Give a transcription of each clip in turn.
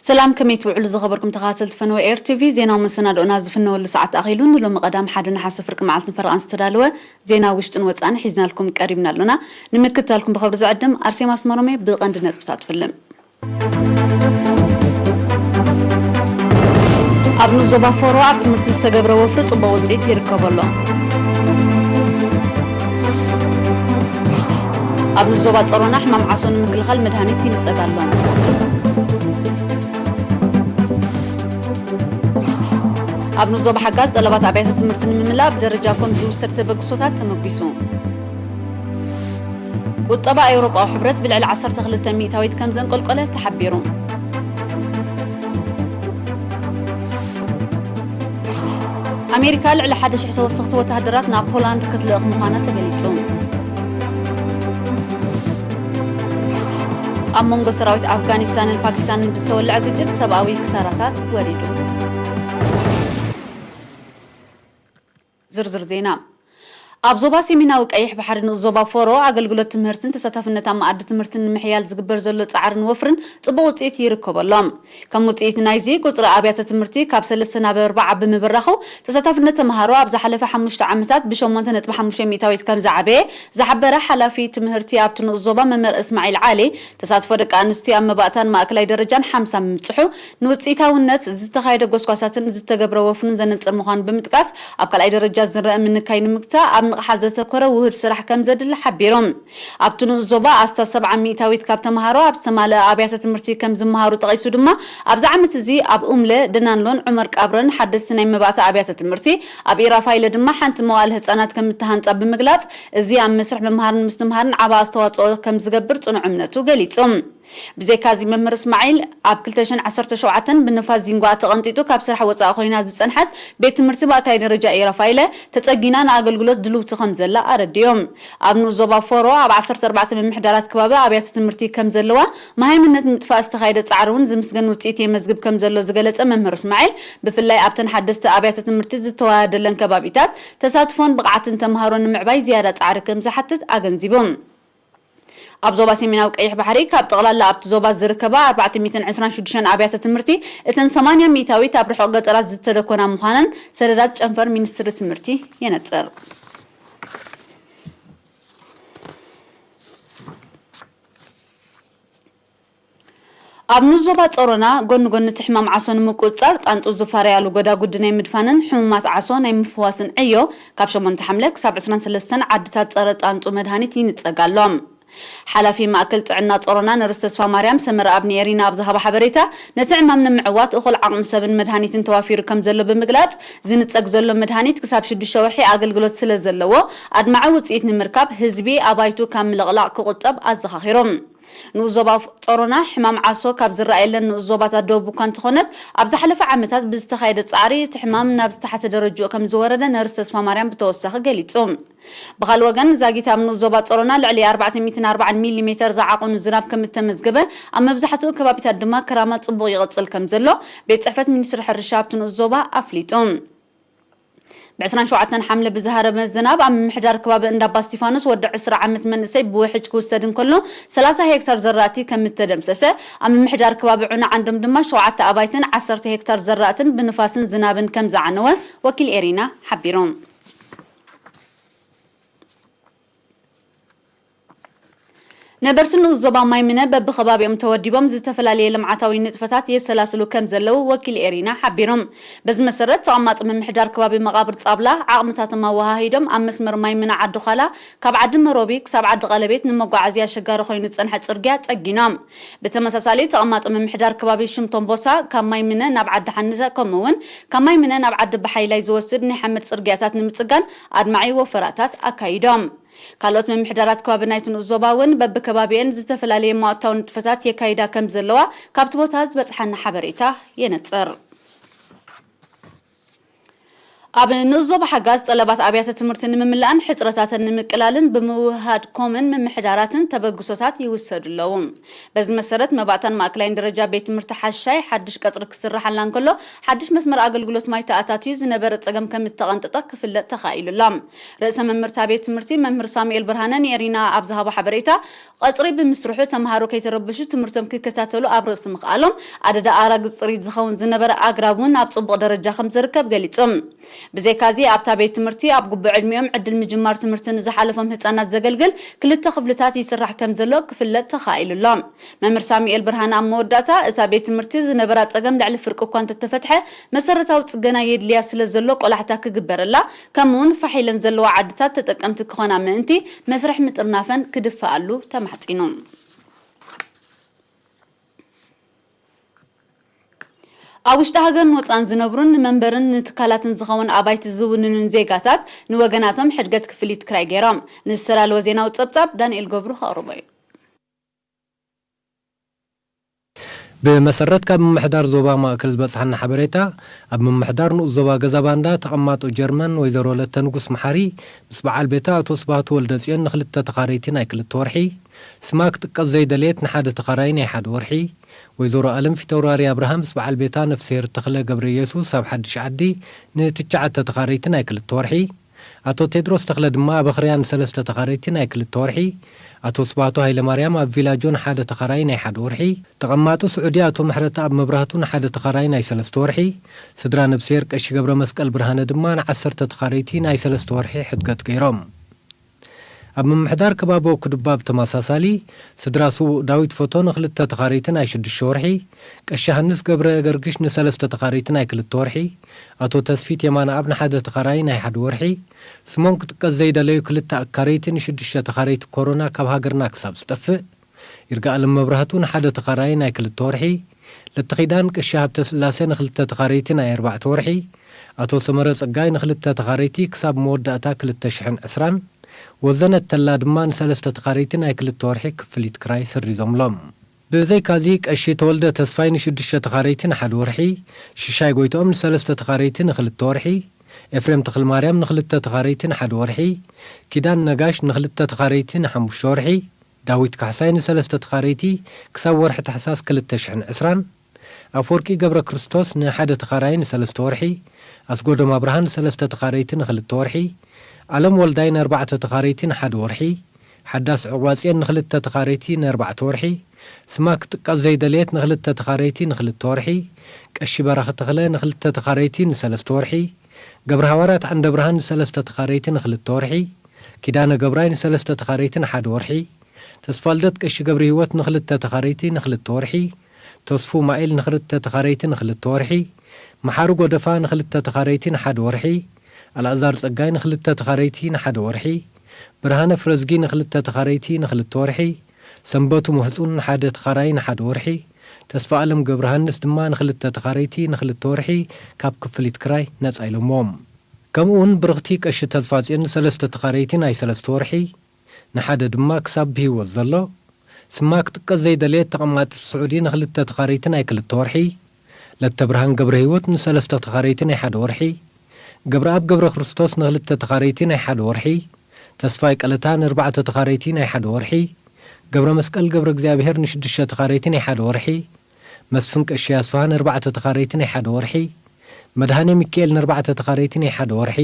ሰላም፣ ከመይ ትውዕሉ ዝኸበርኩም ተኸታተልቲ ፈነወ ኤር ቲቪ? ዜናዊ መሰናድኦና ዝፍነወሉ ሰዓት ኣኺሉ። ንሎሚ ቀዳም ሓደ ነሓሰ ፍርቂ መዓልትን ፈረቓን ዝተዳለወ ዜና ውሽጥን ወጻእን ሒዝናልኩም ቀሪብና ኣሎና። ንምክትታልኩም ብኸብሪ ዝዕድም ኣርሴማ ኣስመሮም እየ። ብቐንዲ ነጥብታት ትፍልም። ኣብ ንኡስ ዞባ ፎሮ ኣብ ትምህርቲ ዝተገብረ ወፍሪ ጽቡቕ ውጽኢት ይርከቦ ኣሎ። ኣብ ንኡስ ዞባ ጸሮና ሕማም ዓሶ ንምክልኻል መድሃኒት ይንጸግ ኣሎ። ኣብ ንኡስ ዞባ ሓጋዝ ጠለባት ኣብያተ ትምህርቲ ንምምላእ ብደረጃ ኮም ዝውሰድ ተበግሶታት ተመጒሱ። ቁጠባ ኤውሮጳዊ ሕብረት ብልዕሊ ዓሰርተ ክልተ ሚእታዊት ከም ዘንቆልቆለ ተሓቢሩ። ኣሜሪካ ልዕሊ ሓደ ሽሕ ተወሰኽቲ ወተሃደራት ናብ ፖላንድ ክትልእኽ ምዃና ተገሊጹ። ኣብ መንጎ ሰራዊት ኣፍጋኒስታንን ፓኪስታንን ብዝተወልዐ ግጭት ሰብኣዊ ክሳራታት ወሪዱ። ዝርዝር ዜና። ኣብ ዞባ ሰሜናዊ ቀይሕ ባሕሪ ንኡስ ዞባ ፎሮ ኣገልግሎት ትምህርትን ተሳታፍነት ኣብ መኣዲ ትምህርትን ንምሕያል ዝግበር ዘሎ ጻዕርን ወፍርን ጽቡቕ ውጽኢት ይርከቦ ኣሎ። ከም ውጽኢት ናይዚ፣ ቁጽሪ ኣብያተ ትምህርቲ ካብ ሰለስተ ናብ ኣርባዓ ብምብራኹ፣ ተሳታፍነት ተምሃሮ ኣብ ዝሓለፈ ሓሙሽተ ዓመታት ብሸሞንተ ነጥቢ ሓሙሽተ ሚእታዊት ከም ዝዓበየ ዝሓበረ ሓላፊ ትምህርቲ ኣብቲ ንኡስ ዞባ መምህር እስማዒል ዓሊ፣ ተሳትፎ ደቂ ኣንስትዮ ኣብ መባእታን ማእከላይ ደረጃን ሓምሳ ምብጽሑ፣ ንውጽኢታውነት ዝተኻየደ ጎስጓሳትን ዝተገብረ ወፍርን ዘነጽር ምዃኑ ብምጥቃስ፣ ኣብ ካልኣይ ደረጃ ዝረአ ምንካይ ንምግታእ ኣብ ንቕሓት ዘተኮረ ውሁድ ስራሕ ከም ዘድሊ ሓቢሮም። ኣብቲ ንኡስ ዞባ ኣስታት ሰብዓ ሚእታዊት ካብ ተምሃሮ ኣብ ዝተማልአ ኣብያተ ትምህርቲ ከም ዝመሃሩ ጠቒሱ ድማ፣ ኣብዚ ዓመት እዚ ኣብ ኡምለ፣ ደናንሎን ዑመር ቃብረን ሓደስቲ ናይ መባእታ ኣብያተ ትምህርቲ፣ ኣብ ኢራፋይለ ድማ ሓንቲ መዋእለ ህጻናት ከም እተሃንጻ ብምግላጽ፣ እዚ ኣብ መስርሕ ምምሃርን ምስትምሃርን ዓቢ ኣስተዋጽኦ ከም ዝገብር ጽኑዕ እምነቱ ገሊጹ። ብዘይካዚ መምህር እስማዒል ኣብ ክልተ ሽሕን ዓሰርተ ሸውዓተን ብንፋስ ዚንጓ ተቐንጢጡ ካብ ስራሕ ወጻኢ ኮይና ዝጸንሐት ቤት ትምህርቲ ማእከላይ ደረጃ ኢራፋይለ ተጸጊና ንኣገልግሎት ድልውቲ ከም ዘላ ኣረዲኦም። ኣብ ንኡስ ዞባ ፎሮ ኣብ ዓሰርተ ኣርባዕተ ምምሕዳራት ከባቢ ኣብያተ ትምህርቲ ከም ዘለዋ መሃይምነት ንምጥፋእ ዝተኻየደ ጻዕሪ እውን ዝምስገን ውጽኢት የመዝግብ ከም ዘሎ ዝገለጸ መምህር እስማዒል፣ ብፍላይ ኣብተን ሓደስቲ ኣብያተ ትምህርቲ ዝተወሃደለን ከባቢታት ተሳትፎን ብቕዓትን ተምሃሮ ንምዕባይ ዝያዳ ጻዕሪ ከም ዝሓትት ኣገንዚቡ። ኣብ ዞባ ሰሜናዊ ቀይሕ ባሕሪ ካብ ጠቕላላ ኣብቲ ዞባ ዝርከባ ኣርባዕተ ሚእትን ዕስራን ሽዱሽተን ኣብያተ ትምህርቲ፣ እተን ሰማንያ ሚእታዊት ኣብ ርሑቕ ገጠራት ዝተደኮና ምዃነን ሰነዳት ጨንፈር ሚኒስትሪ ትምህርቲ የነጽር። ኣብ ንኡስ ዞባ ጸሮና፣ ጎኒ ጎኒ እቲ ሕማም ዓሶ ንምቁጽጻር፣ ጣንጡ ዝፋረያሉ ጎዳጉዲ ናይ ምድፋንን ሕሙማት ዓሶ ናይ ምፍዋስን ዕዮ፣ ካብ ሸሞንተ ሓምለ ክሳብ ዕስራን ሰለስተን ዓድታት ጸረ ጣንጡ መድሃኒት ይንጸግ ኣሎ። ሓላፊ ማእከል ጥዕና ጸሮና ነርስ ተስፋ ማርያም ሰመረ ኣብ ንኤሪና ኣብ ዝሃባ ሓበሬታ፣ ነቲ ዕማም ንምዕዋት እኹል ዓቕሚ ሰብን መድሃኒትን ተዋፊሩ ከም ዘሎ ብምግላጽ፣ ዝንጸግ ዘሎ መድሃኒት ክሳብ ሽዱሽተ ወርሒ ኣገልግሎት ስለ ዘለዎ፣ ኣድማዒ ውጽኢት ንምርካብ ህዝቢ ኣባይቱ ካብ ምልቕላቕ ክቑጠብ ኣዘኻኺሮም። ንኡስ ዞባ ጸሮና ሕማም ዓሶ ካብ ዝረኣየለን ንኡስ ዞባታት ደቡብ እኳ እንተኾነት፣ ኣብ ዝሓለፈ ዓመታት ብዝተኻየደ ጻዕሪ እቲ ሕማም ናብ ዝተሓተ ደረጅኡ ከም ዝወረደ ነርስ ተስፋ ማርያም ብተወሳኺ ገሊጹ። ብኻልእ ወገን፣ ዛጊት ኣብ ንኡስ ዞባ ጸሮና ልዕሊ ኣርባዕተ ሚእትን ኣርባዓን ሚሊ ሜተር ዝዓቐኑ ዝናብ ከም እተመዝገበ፣ ኣብ መብዛሕትኡ ከባቢታት ድማ ክራማት ጽቡቕ ይቕጽል ከም ዘሎ ቤት ጽሕፈት ሚኒስትሪ ሕርሻ ኣብቲ ንኡስ ዞባ ኣፍሊጡ። ብ ዕስራን ሸውዓተን ሓምለ ብዝሃረመ ዝናብ ኣብ ምምሕዳር ከባቢ እንዳባ እስቲፋኖስ ወዲ ዕስራ ዓመት መንእሰይ ብውሕጅ ክውሰድ እንከሎ ሰላሳ ሄክታር ዘራእቲ ከም እተደምሰሰ፣ ኣብ ምምሕዳር ከባቢ ዑና ዓንዶም ድማ ሸውዓተ ኣባይትን ዓሰርተ ሄክታር ዘራእትን ብንፋስን ዝናብን ከም ዝዓነወ ወኪል ኤሪና ሓቢሩ። ነበርቲ ንኡስ ዞባ ማይምነ በብኸባቢኦም ተወዲቦም ዝተፈላለየ ልምዓታዊ ንጥፈታት የሰላስሉ ከም ዘለዉ ወኪል ኤሪና ሓቢሮም። በዚ መሰረት ተቐማጢ ምምሕዳር ከባቢ መቓብር ጻብላ ዓቕምታቶም ኣወሃሂዶም ኣብ መስመር ማይምነ ዓዲ ዃላ ካብ ዓዲ መሮቢ ክሳብ ዓዲ ቀለቤት ንመጓዓዝያ ኣሸጋሪ ኮይኑ ዝጸንሐ ጽርግያ ጸጊኖም። ብተመሳሳሊ ተቐማጢ ምምሕዳር ከባቢ ሽምቶምቦሳ ካብ ማይምነ ናብ ዓዲ ሓንሰ ከምኡ እውን ካብ ማይምነ ናብ ዓዲ በሓይላይ ዝወስድ ናይ ሓመድ ጽርግያታት ንምጽጋን ኣድማዒ ወፈራታት ኣካይዶም። ካልኦት ምምሕዳራት ከባቢ ናይቲ ንኡስ ዞባ እውን በብከባቢአን ዝተፈላለየ መዋእታዊ ንጥፈታት የካይዳ ከም ዘለዋ ካብቲ ቦታ ዝበጽሓና ሓበሬታ የነጽር። ኣብ ንኡስ ዞባ ሓጋዝ ጠለባት ኣብያተ ትምህርቲ ንምምላእን ሕጽረታተን ንምቅላልን ብምውህሃድ ኮምን ምምሕዳራትን ተበግሶታት ይውሰዱ ኣለዉ። በዚ መሰረት መባእታን ማእከላይን ደረጃ ቤት ትምህርቲ ሓሻይ ሓድሽ ቀጽሪ ክስርሓላ እንከሎ ሓድሽ መስመር ኣገልግሎት ማይ ተኣታትዩ ዝነበረ ጸገም ከም እተቐንጠጠ ክፍለጥ ተኻኢሉ ኣሎ። ርእሰ መምህርታ ቤት ትምህርቲ መምህር ሳሙኤል ብርሃነ ንኤሪና ኣብ ዝሃቦ ሓበሬታ፣ ቀጽሪ ብምስርሑ ተምሃሮ ከይተረብሹ ትምህርቶም ክከታተሉ ኣብ ርእሲ ምኽኣሎም፣ ኣደዳ ኣራግጽ ጽሪት ዝኸውን ዝነበረ ኣግራብ እውን ኣብ ጽቡቕ ደረጃ ከም ዝርከብ ገሊጹ። ብዘይካዚ ኣብታ ቤት ትምህርቲ ኣብ ግቡእ ዕድሚኦም ዕድል ምጅማር ትምህርቲ ንዝሓለፎም ህጻናት ዘገልግል ክልተ ክፍልታት ይስራሕ ከም ዘሎ ክፍለጥ ተኻኢሉ ኣሎ። መምህር ሳሙኤል ብርሃነ ኣብ መወዳእታ፣ እታ ቤት ትምህርቲ ዝነበራ ጸገም ልዕሊ ፍርቂ እኳ እንተተፈትሐ፣ መሰረታዊ ጽገና የድልያ ስለ ዘሎ ቆላሕታ ክግበረላ፣ ከምኡውን ፋሕ ኢለን ዘለዋ ዓድታት ተጠቀምቲ ክኾና ምእንቲ መስርሕ ምጥርናፈን ክድፈኣሉ ተማሕጺኑ። ኣብ ውሽጢ ሃገርን ወጻእን ዝነብሩን ንመንበርን ንትካላትን ዝኸውን ኣባይቲ ዝውንኑን ዜጋታት ንወገናቶም ሕድገት ክፍሊት ክራይ ገይሮም። ንዝተዳለወ ዜናዊ ጸብጻብ ዳንኤል ገብሩ ከቕርቦ እዩ። ብመሰረት ካብ ምምሕዳር ዞባ ማእከል ዝበጽሓና ሓበሬታ፣ ኣብ ምምሕዳር ንኡስ ዞባ ገዛ ባንዳ ተቐማጦ ጀርመን ወይዘሮ ለተ ንጉስ መሓሪ ምስ በዓል ቤታ ኣቶ ስብሃቱ ወልደጽዮን ንኽልተ ተኻረይቲ ናይ ክልተ ወርሒ፣ ስማ ክጥቀስ ዘይደለየት ንሓደ ተኻራዪ ናይ ሓደ ወርሒ፣ ወይዘሮ ኣለም ፊተውራሪ ኣብርሃ ምስ በዓል ቤታ ነፍስሄር ተኽለ ገብረ ኢየሱስ ኣብ ሓድሽ ዓዲ ንትሽዓተ ተኻረይቲ ናይ ክልተ ወርሒ፣ ኣቶ ቴድሮስ ተኽለ ድማ ኣብ ኣኽርያ ንሰለስተ ተኻረይቲ ናይ ክልተ ወርሒ፣ ኣቶ ስብሃቱ ሃይለማርያም ኣብ ቪላጆ ንሓደ ተኻራዪ ናይ ሓደ ወርሒ፣ ተቐማጢ ስዑዲ ኣቶ ምሕረተኣብ መብራህቱ ንሓደ ተኻራዪ ናይ ሰለስተ ወርሒ፣ ስድራ ነብስሄር ቀሺ ገብረ መስቀል ብርሃነ ድማ ንዓሰርተ ተኻረይቲ ናይ ሰለስተ ወርሒ ሕድገት ገይሮም። ኣብ ምምሕዳር ከባቢ ወኩድባ ብተመሳሳሊ፣ ስድራ ስዉእ ዳዊት ፎቶ ንክልተ ተኻረይቲ ናይ ሽዱሽተ ወርሒ፣ ቀሺ ሃንስ ገብረ ገርግሽ ንሰለስተ ተኻረይቲ ናይ ክልተ ወርሒ፣ ኣቶ ተስፊት የማነኣብ ንሓደ ተኻራዪ ናይ ሓደ ወርሒ፣ ስሞም ክጥቀስ ዘይደለዩ ክልተ ኣካረይቲ ንሽዱሽተ ተኻረይቲ ኮሮና ካብ ሃገርና ክሳብ ዝጠፍእ፣ ይርጋኣለም መብራህቱ ንሓደ ተኻራዪ ናይ ክልተ ወርሒ፣ ለተኺዳን ቀሺ ሃብተስላሴ ንክልተ ተኻረይቲ ናይ ኣርባዕተ ወርሒ፣ ኣቶ ሰመረ ጸጋይ ንክልተ ተኻረይቲ ክሳብ መወዳእታ ክልተ ሽሕን ዕስራን፣ ወዘነት ተላ ድማ ንሰለስተ ተኻረይቲ ናይ ክልተ ወርሒ ክፍሊት ክራይ ሰሪዞምሎም። ብዘይካዚ ቀሺ ተወልደ ተስፋይ ንሽዱሽተ ተኻረይቲ ንሓደ ወርሒ፣ ሽሻይ ጎይትኦም ንሰለስተ ተኻረይቲ ንክልተ ወርሒ፣ ኤፍሬም ተኽልማርያም ንክልተ ተኻረይቲ ንሓደ ወርሒ፣ ኪዳን ነጋሽ ንክልተ ተኻረይቲ ንሓሙሽተ ወርሒ፣ ዳዊት ካሕሳይ ንሰለስተ ተኻረይቲ ክሳብ ወርሒ ታሕሳስ ክልተ ሽሕን ዕስራን፣ ኣፈወርቂ ገብረ ክርስቶስ ንሓደ ተኻራዪ ንሰለስተ ወርሒ፣ ኣስጎዶም ኣብርሃ ንሰለስተ ተኻረይቲ ንክልተ ወርሒ፣ ኣለም ወልዳይ ንኣርባዕተ ተኻረይቲ ንሓደ ወርሒ፣ ሓዳስ ዕቑባጽዮን ንክልተ ተኻረይቲ ንኣርባዕተ ወርሒ፣ ስማ ክጥቀስ ዘይደለየት ንክልተ ተኻረይቲ ንክልተ ወርሒ፣ ቀሺ በራኺ ተኽለ ንክልተ ተኻረይቲ ንሰለስተ ወርሒ፣ ገብረ ሃዋርያት ዓንደ ብርሃን ንሰለስተ ተኻረይቲ ንክልተ ወርሒ፣ ኪዳነ ገብራይ ንሰለስተ ተኻረይቲ ንሓደ ወርሒ፣ ተስፋልደት ቀሺ ገብረ ህይወት ንክልተ ተኻረይቲ ንክልተ ወርሒ፣ ተስፉ ማኤል ንክልተ ተኻረይቲ ንክልተ ወርሒ፣ መሓሪ ጎደፋ ንክልተ ተኻረይቲ ንሓደ ወርሒ፣ ኣልኣዛር ጸጋይ ንክልተ ተኻረይቲ ንሓደ ወርሒ፣ ብርሃነ ፍረዝጊ ንክልተ ተኻረይቲ ንክልተ ወርሒ፣ ሰንበቱ ምሕጹን ንሓደ ተኻራዪ ንሓደ ወርሒ፣ ተስፋ ኣለም ገብረሃንስ ድማ ንክልተ ተኻረይቲ ንክልተ ወርሒ ካብ ክፍሊት ክራይ ነጻ ኢሎምዎም። ከምኡ እውን ብርኽቲ ቀሺ ተስፋጽዮን ንሰለስተ ተኻረይቲ ናይ ሰለስተ ወርሒ፣ ንሓደ ድማ ክሳብ ብህይወት ዘሎ፣ ስማ ክጥቀስ ዘይደለየት ተቐማጢት ስዑዲ ንክልተ ተኻረይቲ ናይ ክልተ ወርሒ፣ ለተብርሃን ገብረ ህይወት ንሰለስተ ተኻረይቲ ናይ ሓደ ወርሒ፣ ገብረኣብ ገብረ ክርስቶስ ንክልተ ተኻረይቲ ናይ ሓደ ወርሒ፣ ተስፋይ ቀለታ ንኣርባዕተ ተኻረይቲ ናይ ሓደ ወርሒ፣ ገብረ መስቀል ገብረ እግዚኣብሄር ንሽዱሽተ ተኻረይቲ ናይ ሓደ ወርሒ፣ መስፍን ቀሺ ኣስፍሃ ንኣርባዕተ ተኻረይቲ ናይ ሓደ ወርሒ፣ መድሃኔ ሚካኤል ንኣርባዕተ ተኻረይቲ ናይ ሓደ ወርሒ፣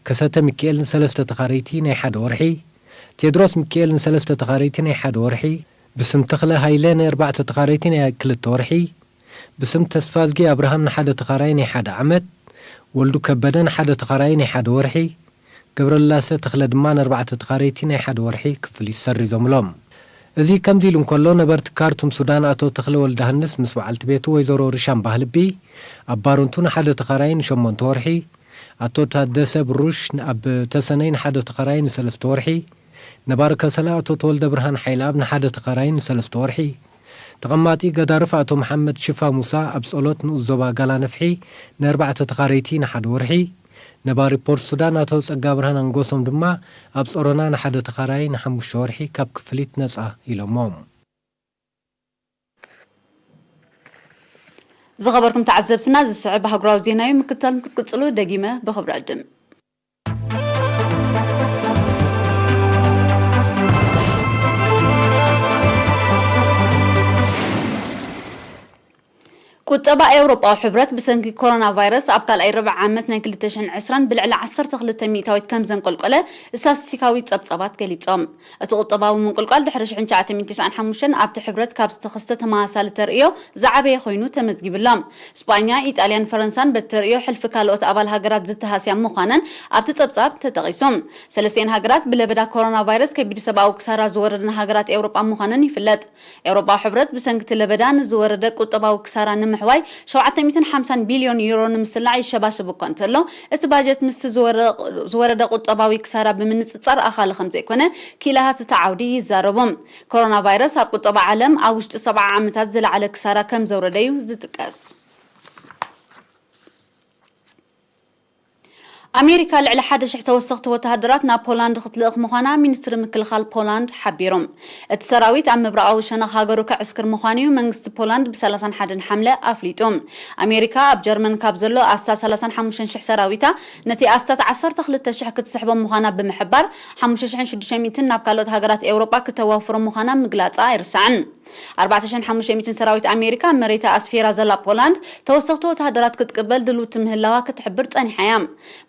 ከሰተ ሚካኤል ንሰለስተ ተኻረይቲ ናይ ሓደ ወርሒ፣ ቴድሮስ ሚካኤል ንሰለስተ ተኻረይቲ ናይ ሓደ ወርሒ፣ ብስም ተኽለ ሃይለ ንኣርባዕተ ተኻረይቲ ናይ ክልተ ወርሒ፣ ብስም ተስፋዝጊ ኣብርሃም ንሓደ ተኻራይ ናይ ሓደ ዓመት፣ ወልዱ ከበደ ንሓደ ተኻራይ ናይ ሓደ ወርሒ፣ ገብረላሰ ተኽለ ድማ ንኣርባዕተ ተኻረይቲ ናይ ሓደ ወርሒ ክፍሊት ሰሪዞምሎም። እዚ ከምዚ ኢሉ እንከሎ፣ ነበርቲ ካርቱም ሱዳን ኣቶ ተኽለ ወልደሃንስ ምስ በዓልቲ ቤቱ ወይዘሮ ሪሻም ባህልቢ ኣብ ባረንቱ ንሓደ ተኻራይ ንሸሞንተ ወርሒ፣ ኣቶ ታደሰ ብሩሽ ኣብ ተሰነይ ንሓደ ተኻራይ ንሰለስተ ወርሒ፣ ነባሪ ከሰላ ኣቶ ተወልደ ብርሃን ሓይለኣብ ንሓደ ተኻራይ ንሰለስተ ወርሒ፣ ተቐማጢ ገዳርፍ ኣቶ መሓመድ ሽፋ ሙሳ ኣብ ጸሎት ንኡስ ዞባ ጋላ ነፍሒ ንኣርባዕተ ተኻረይቲ ንሓደ ወርሒ፣ ነባሪ ፖርት ሱዳን ኣቶ ጸጋ ብርሃን ኣንጎሶም ድማ ኣብ ጸሮና ንሓደ ተኻራይ ንሓሙሽተ ወርሒ ካብ ክፍሊት ነጻ ኢሎሞም። ዝኸበርኩም ተዓዘብትና፣ ዝስዕብ ኣህጉራዊ ዜና እዩ። ምክትታል ክትቅጽሉ ደጊመ ብኽብሪ ዕድም። ቁጠባ ኤውሮጳዊ ሕብረት ብሰንኪ ኮሮና ቫይረስ ኣብ ካልኣይ ርብዒ ዓመት ናይ ክልተ ሽሕን ዕስራን ብልዕሊ ዓሰርተ ክልተ ሚእታዊት ከም ዘንቆልቆለ ስታስቲካዊ ጸብጻባት ገሊጾም። እቲ ቁጠባዊ ምንቁልቋል ድሕሪ ሽሕን ትሽዓተ ሚእትን ተስዓን ሓሙሽተን ኣብቲ ሕብረት ካብ ዝተኸስተ ተመሳሳሊ ተርእዮ ዝዓበየ ኮይኑ ተመዝጊቡ ኣሎ። ስጳኛ፣ ኢጣልያን ፈረንሳን በቲ ተርእዮ ሕልፊ ካልኦት ኣባል ሃገራት ዝተሃስያ ምዃነን ኣብቲ ጸብጻብ ተጠቒሱ። ሰለስቲኤን ሃገራት ብለበዳ ኮሮና ቫይረስ ከቢድ ሰብኣዊ ክሳራ ዝወረደን ሃገራት ኤውሮጳ ምዃነን ይፍለጥ። ኤውሮጳዊ ሕብረት ብሰንኪ እቲ ለበዳ ንዝወረደ ቁጠባዊ ክሳራ ንምሕዋይ ሸውዓተ ሚእትን ሓምሳን ቢልዮን ዩሮ ንምስላዕ ይሸባሸብ እኳ እንተሎ፣ እቲ ባጀት ምስቲ ዝወረ-፣ ዝወረደ ቁጠባዊ ክሳራ ብምንጽጻር ኣኻሊ ከም ዘይኮነ ክኢላታት እቲ ዓውዲ ይዛረቡ። ኮሮና ቫይረስ ኣብ ቁጠባ ዓለም ኣብ ውሽጢ ሰብዓ ዓመታት ዝለዓለ ክሳራ ከም ዘውረደ እዩ ዝጥቀስ። ኣሜሪካ ልዕሊ ሓደ ሽሕ ተወሰኽቲ ወተሃደራት ናብ ፖላንድ ክትልእኽ ምዃና ሚኒስትሪ ምክልኻል ፖላንድ ሓቢሩ። እቲ ሰራዊት ኣብ ምብራቓዊ ሸነኽ ሃገሩ ከዕስክር ምዃኑ እዩ መንግስቲ ፖላንድ ብሰላሳን ሓደን ሓምለ ኣፍሊጡ። ኣሜሪካ ኣብ ጀርመን ካብ ዘሎ ኣስታት ሰላሳን ሓሙሽተን ሽሕ ሰራዊታ ነቲ ኣስታት ዓሰርተ ክልተ ሽሕ ክትስሕቦ ምዃና ብምሕባር፣ ሓሙሽተ ሽሕን ሽዱሽተ ሚእትን ናብ ካልኦት ሃገራት ኤውሮጳ ክተዋፍሮ ምዃና ምግላጻ ኣይርሳዕን። ኣርባዕተ ሽሕን ሓሙሽተ ሚእትን ሰራዊት ኣሜሪካ ኣብ መሬታ ኣስፊራ ዘላ ፖላንድ ተወሰኽቲ ወተሃደራት ክትቅበል ድልውቲ ምህላዋ ክትሕብር ጸኒሓ እያ።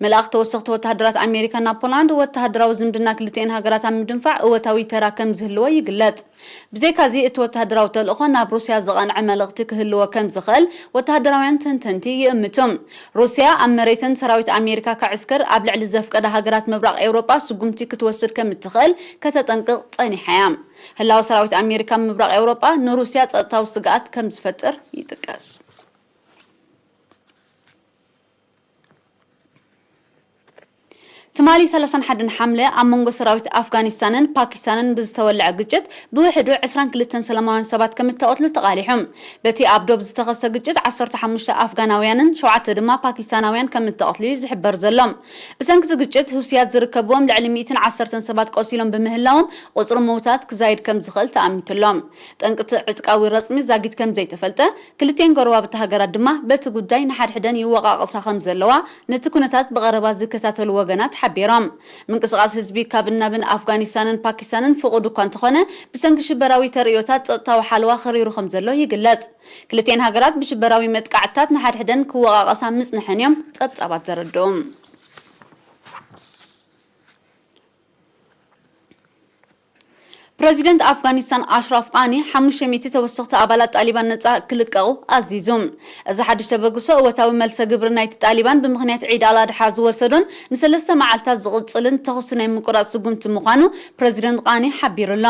ምልኣኽ ተወሰኽቲ ወተሃደራት ኣሜሪካ ናብ ፖላንድ ወተሃደራዊ ዝምድና ክልቲኤን ሃገራት ኣብ ምድንፋዕ እወታዊ ተራ ከም ዝህልዎ ይግለጽ። ብዘይካዚ እቲ ወተሃደራዊ ተልእኾ ናብ ሩስያ ዝቐንዐ መልእኽቲ ክህልዎ ከም ዝኽእል ወተሃደራውያን ተንተንቲ ይእምቱ። ሩስያ ኣብ መሬተን ሰራዊት ኣሜሪካ ከዕስክር ኣብ ልዕሊ ዘፍቀዳ ሃገራት ምብራቕ ኤውሮጳ ስጉምቲ ክትወስድ ከም እትኽእል ከተጠንቅቕ ጸኒሓ እያ። ህላወ ሰራዊት ኣሜሪካ ኣብ ምብራቕ ኤውሮጳ ንሩስያ ጸጥታዊ ስግኣት ከም ዝፈጥር ይጥቀስ። ትማሊ ሰላሳን ሓደን ሓምለ ኣብ መንጎ ሰራዊት ኣፍጋኒስታንን ፓኪስታንን ብዝተወልዐ ግጭት ብውሕዱ ዕስራን ክልተን ሰላማውያን ሰባት ከም እተቐትሉ ተቓሊሑ። በቲ ኣብ ዶብ ዝተኸስተ ግጭት ዓሰርተ ሓሙሽተ ኣፍጋናውያንን ሸውዓተ ድማ ፓኪስታናውያን ከም እተቐትሉ እዩ ዝሕበር ዘሎ። ብሰንኪ እቲ ግጭት፣ ሁሲያት ዝርከብዎም ልዕሊ ሚእትን ዓሰርተን ሰባት ቆሲሎም ብምህላዎም፣ ቁጽሪ ምውታት ክዛይድ ከም ዝኽእል ተኣሚቱ ኣሎ። ጠንቂ እቲ ዕጥቃዊ ረጽሚ ዛጊት ከም ዘይተፈልጠ፣ ክልቲኤን ጎረባብቲ ሃገራት ድማ በቲ ጉዳይ ንሓድሕደን ይወቓቐሳ ከም ዘለዋ ነቲ ኩነታት ብቐረባ ዝከታተሉ ወገናት ሓቢሮም። ምንቅስቓስ ህዝቢ ካብ እናብን ኣፍጋኒስታንን ፓኪስታንን ፍቑድ እኳ እንተኾነ፣ ብሰንኪ ሽበራዊ ተርእዮታት ጸጥታዊ ሓለዋ ከሪሩ ከም ዘሎ ይግለጽ። ክልቲኤን ሃገራት ብሽበራዊ መጥቃዕትታት ንሓድሕደን ክወቓቐሳ ምጽንሐን እዮም ጸብጻባት ዘረድኡ። ፕረዚደንት ኣፍጋኒስታን ኣሽራፍ ቃኒ ሓሙሽተ ሚእቲ ተወሰኽቲ ኣባላት ጣሊባን ነጻ ክልቀቑ ኣዚዙ። እዚ ሓድሽ ተበግሶ እወታዊ መልሰ ግብሪ ናይቲ ጣሊባን ብምኽንያት ዒድ ኣል ኣድሓ ዝወሰዶን ንሰለስተ መዓልታት ዝቕጽልን ተኹሲ ናይ ምቁራጽ ስጉምቲ ምዃኑ ፕረዚደንት ቃኒ ሓቢሩ ኣሎ።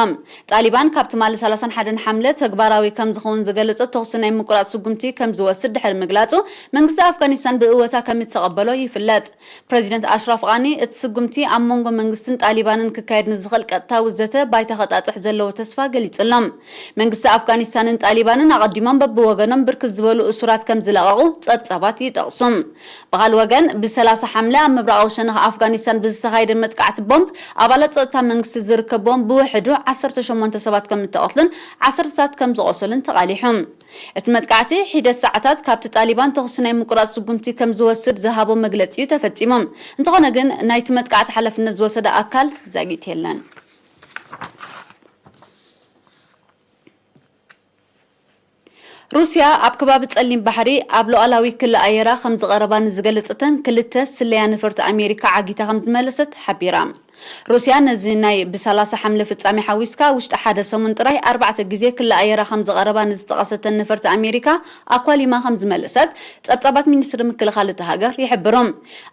ጣሊባን ካብ ትማሊ ሰላሳን ሓደን ሓምለ ተግባራዊ ከም ዝኸውን ዝገለጾ ተኹሲ ናይ ምቁራጽ ስጉምቲ ከም ዝወስድ ድሕሪ ምግላጹ፣ መንግስቲ ኣፍጋኒስታን ብእወታ ከም እተቐበሎ ይፍለጥ። ፕረዚደንት ኣሽራፍ ቃኒ፣ እቲ ስጉምቲ ኣብ መንጎ መንግስትን ጣሊባንን ክካየድ ንዝኽእል ቀጥታዊ ዘተ ባይታ ከጣጥሕ ዘለዎ ተስፋ ገሊጹ ኣሎ። መንግስቲ ኣፍጋኒስታንን ጣሊባንን ኣቐዲሞም በብወገኖም ብርክት ዝበሉ እሱራት ከም ዝለቐቑ ጸብጻባት ይጠቕሱ። ብኻልእ ወገን፣ ብሰላሳ ሓምለ ኣብ ምብራቓዊ ሸነኽ ኣፍጋኒስታን ብዝተኻየደ መጥቃዕቲ ቦምብ፣ ኣባላት ጸጥታ መንግስቲ ዝርከብዎም ብውሕዱ ዓሰርተ ሸሞንተ ሰባት ከም እተቐትሉን ዓሰርተታት ከም ዝቖሰሉን ተቓሊሑ። እቲ መጥቃዕቲ ሒደት ሰዓታት ካብቲ ጣሊባን ተኹሲ ናይ ምቁራጽ ስጉምቲ ከም ዝወስድ ዝሃቦ መግለጺ እዩ ተፈጺሙ። እንተኾነ ግን፣ ናይቲ መጥቃዕቲ ሓላፍነት ዝወሰደ ኣካል ዛጊት የለን። ሩስያ ኣብ ከባቢ ጸሊም ባሕሪ ኣብ ሉዓላዊ ክሊ ኣየራ ከም ዝቐረባ ንዝገለጸተን ክልተ ስለያ ነፈርቲ ኣሜሪካ ዓጊታ ከም ዝመለሰት ሓቢራ። ሩስያ ነዚ ናይ ብሰላሳ ሓምለ ፍጻሜ ሓዊስካ ውሽጢ ሓደ ሰሙን ጥራይ ኣርባዕተ ግዜ ክሊ ኣየራ ከም ዝቐረባ ንዝጠቐሰተን ነፈርቲ ኣሜሪካ ኣኳሊማ ከም ዝመለሰት ጸብጻባት ሚኒስትሪ ምክልኻል እታ ሃገር ይሕብሩ።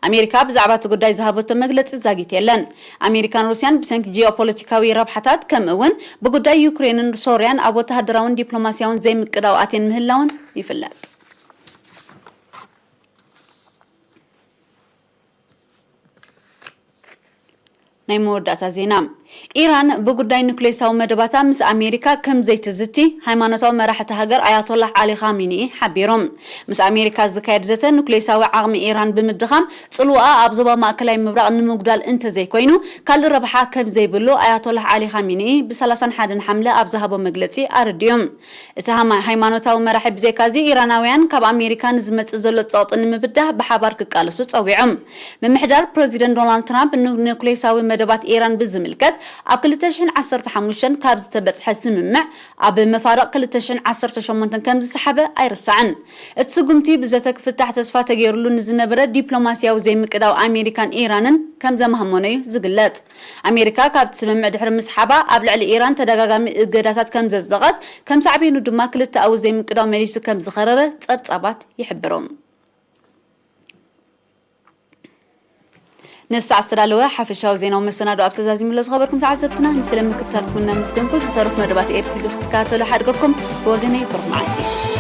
ኣሜሪካ ብዛዕባ እቲ ጉዳይ ዝሃበቶ መግለጺ ዛጊት የለን። ኣሜሪካን ሩስያን ብሰንኪ ጂኦፖለቲካዊ ረብሓታት፣ ከምኡ እውን ብጉዳይ ዩክሬንን ሶርያን ኣብ ወተሃደራውን ዲፕሎማስያውን ዘይምቅዳው ኣትየን ምህላውን ይፍለጥ። ናይ መወዳእታ ዜና። ኢራን ብጉዳይ ኑክሌሳዊ መደባታ ምስ ኣሜሪካ ከም ዘይትዝቲ ሃይማኖታዊ መራሕቲ ሃገር ኣያቶላህ ዓሊ ኻሚኒኢ ሓቢሮም። ምስ ኣሜሪካ ዝካየድ ዘተ ኑክሌሳዊ ዓቕሚ ኢራን ብምድኻም ጽልዋኣ ኣብ ዞባ ማእከላይ ምብራቕ ንምጉዳል እንተዘይኮይኑ ካልእ ረብሓ ከም ዘይብሉ ኣያቶላህ ዓሊ ኻሚኒኢ ብ31 ሓምለ ኣብ ዝሃቦ መግለጺ ኣረዲኦም። እቲ ሃይማኖታዊ መራሒ ብዘይካዚ ኢራናውያን ካብ ኣሜሪካ ንዝመጽእ ዘሎ ጸቕጢ ንምብዳህ ብሓባር ክቃለሱ ጸዊዖም። ምምሕዳር ፕረዚደንት ዶናልድ ትራምፕ ንኑክሌሳዊ መደባት ኢራን ብዝምልከት ኣብ 2015 ካብ ዝተበጽሐ ስምምዕ ኣብ መፋርቕ 2018 ከም ዝሰሓበ ኣይርሳዕን። እቲ ስጉምቲ ብዘተ ክፍታሕ ተስፋ ተገይሩሉ ንዝነበረ ዲፕሎማስያዊ ዘይምቅዳው ኣሜሪካን ኢራንን ከም ዘማህመኖ እዩ ዝግለጽ። ኣሜሪካ ካብቲ ስምምዕ ድሕሪ ምስሓባ ኣብ ልዕሊ ኢራን ተደጋጋሚ እገዳታት ከም ዘጽደቐት ከም ሳዕቤኑ ድማ ክልተኣዊ ዘይምቅዳው መሊሱ ከም ዝኸረረ ጸብጻባት ይሕብሩ። ንሳዕ ዝተዳለወ ሓፈሻዊ ዜናዊ መሰናዶ ኣብ ተዛዚሙሎ ዝኸበርኩም ተዓዘብትና ንስለ ምክትታልኩም እናመስገንኩ ዝተረፉ መደባት ኤርቲቪ ክትከታተሉ ሓድገኩም ብወገነይ ብሩኽ መዓልቲ።